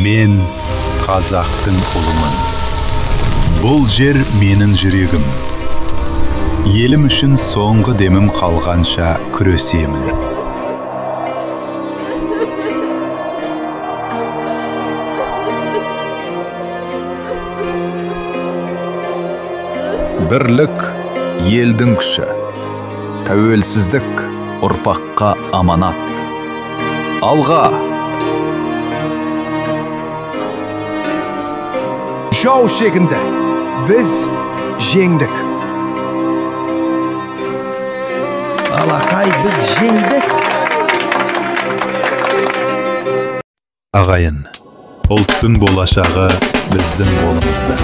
Мен қазақтың ұлымын. Бұл жер менің жүрегім. Елім үшін соңғы демім қалғанша күресемін. Бірлік елдің күші. Тәуелсіздік ұрпаққа аманат. Алға! Жау шегінді. Біз жеңдік. Алақай, біз жеңдік. Ағайын, ұлттың болашағы біздің қолымызда.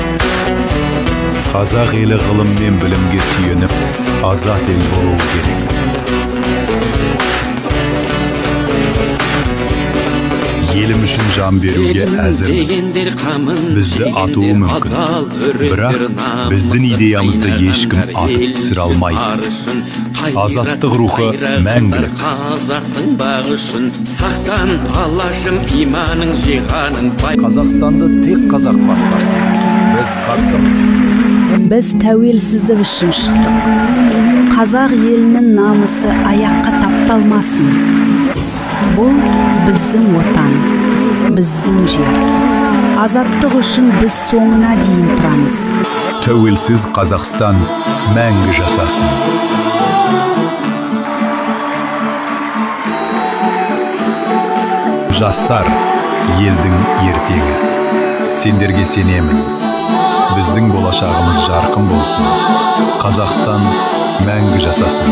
Қазақ елі ғылым мен білімге сүйеніп, азат ел болуы керек. Елім үшін жан беруге әзірмін. Бізді атуы мүмкін. Бірақ біздің идеямызды ешкім атып түсіре алмайды. Азаттық рухы мәңгілік. Қазақтың бағы үшін сақтан алашым иманың жиғаның бай. Қазақстанды тек қазақ басқарсын. Біз қарсымыз. Біз тәуелсіздік үшін шықтық. Қазақ елінің намысы аяққа тапталмасын. Бұл біздің отан, біздің жер. Азаттық үшін біз соңына дейін тұрамыз. Тәуелсіз Қазақстан мәңгі жасасын. Жастар елдің ертеңі. Сендерге сенемін. Біздің болашағымыз жарқын болсын. Қазақстан мәңгі жасасын.